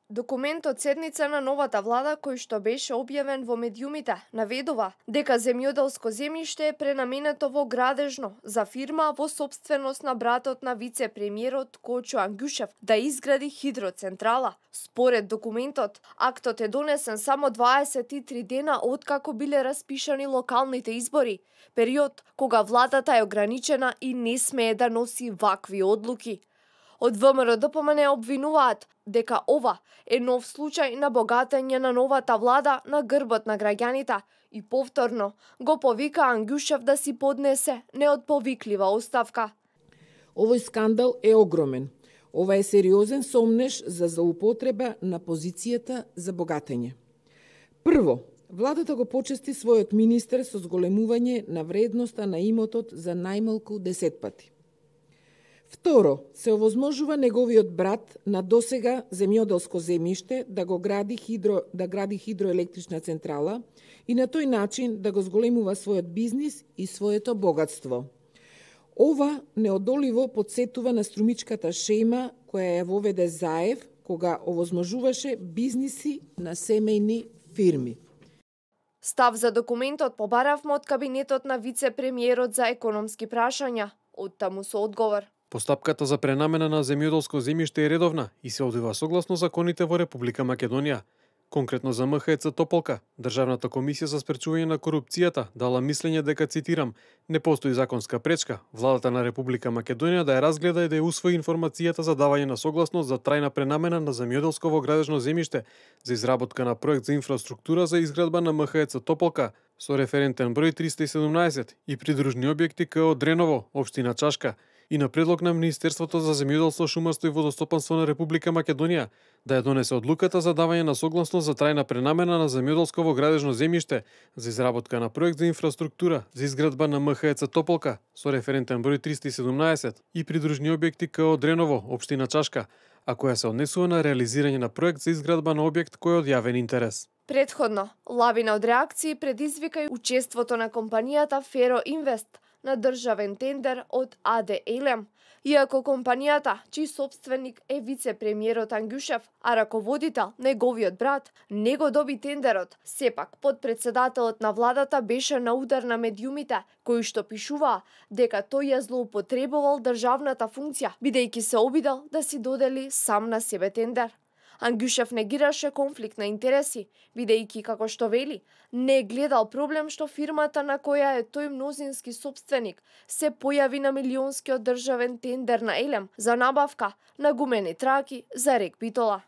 Документ од седница на новата влада кој што беше објавен во медиумите наведува дека земјоделско земјиште е пренаменето во градежно за фирма во сопственост на братот на вице-премиерот Кочо Ангушев да изгради хидроцентрала. Според документот, актот е донесен само 23 дена откако биле распишани локалните избори, период кога владата е ограничена и не смее да носи вакви одлуки. Од ВМРО ДПМН обвинуваат дека ова е нов случај на богатење на новата влада на грбот на граѓаните и повторно го повика Ангушев да си поднесе неотповиклива оставка. Овој скандал е огромен. Ова е сериозен сомнеж за злоупотреба на позицијата за богатење. Прво, владата го почести својот министер со зголемување на вредноста на имотот за најмалку 10 пати. Второ, се овозможува неговиот брат на досега земјоделско земјиште да гради хидроелектрична централа и на тој начин да го зголемува својот бизнис и своето богатство. Ова неодоливо подсетува на струмичката шема која ја воведе Заев кога овозможуваше бизниси на семејни фирми. Став за документот побаравме од кабинетот на вице-премиерот за економски прашања, оттаму со одговор. Постапката за пренамена на земјоделско земјиште е редовна и се одвива согласно законите во Република Македонија. Конкретно за МХЕЦ Тополка, Државната комисија за спречување на корупцијата дала мислење дека, цитирам, не постои законска пречка владата на Република Македонија да ја разгледа и да ја усвои информацијата за давање на согласност за трајна пренамена на земјоделско во градежно земјиште за изработка на проект за инфраструктура за изградба на МХЕЦ Тополка со референтен број 317 и придружни објекти КО Дреново, општина Чашка, и на предлог на Министерството за земјоделство, шумарство и водостопанство на Република Македонија да ја донесе одлуката за давање на согласност за трајна пренамена на земјоделско во градежно земјиште за изработка на проект за инфраструктура за изградба на МХЕЦ Тополка со референтен број 317 и придружни објекти КО Дреново, општина Чашка, а која се однесува на реализирање на проект за изградба на објект кој е од јавен интерес. Предходно, лавина од реакции предизвика и учеството на компанијата Феро Инвест на државен тендер од АД Елем, иако компанијата, чиј собственик е вице-премиерот Ангушев, а раководител неговиот брат, не го доби тендерот, сепак подпредседателот на владата беше на удар на медиумите, кои што пишуваа дека тој ја злоупотребувал државната функција, бидејќи се обидел да си додели сам на себе тендер. Ангушев негираше конфликт на интереси, бидејќи, како што вели, не гледал проблем што фирмата на која е тој мнозински собственик се појави на милионскиот државен тендер на Елем за набавка на гумени траки за рек Битола.